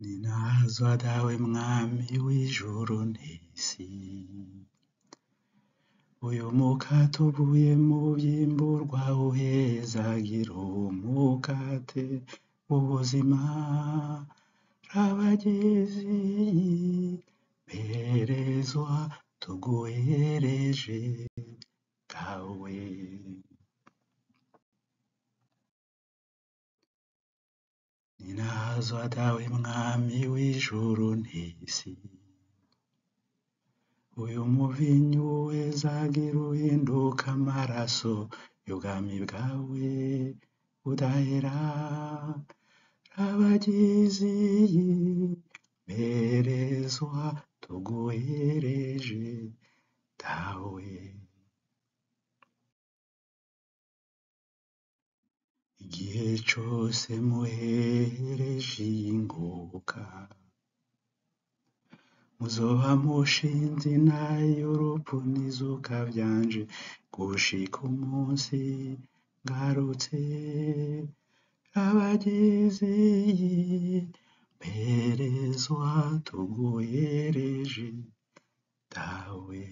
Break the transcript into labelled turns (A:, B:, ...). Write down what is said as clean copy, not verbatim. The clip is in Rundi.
A: Ninahazwa dawe mwami w'ijuru n'isi, uyu mukate uvuye mu vyimburwa uhezagira umukate w'ubuzima, rabagizi mperezwa tuguhereje dawe. Ninahazwa dawe mwami w'ijuru n'isi, uyu muvinyu uhezagira uhinduka amaraso y'ubwami bwawe budahera, rabagizi mperezwa tuguhereje dawe. Igihe cose muhereje iyi ngoka, muzoba mushinze intahe y'urupfu n'izuka vyanje, gushika umunsi ngarutse, rabagizi mperezwa tuguhereje dawe.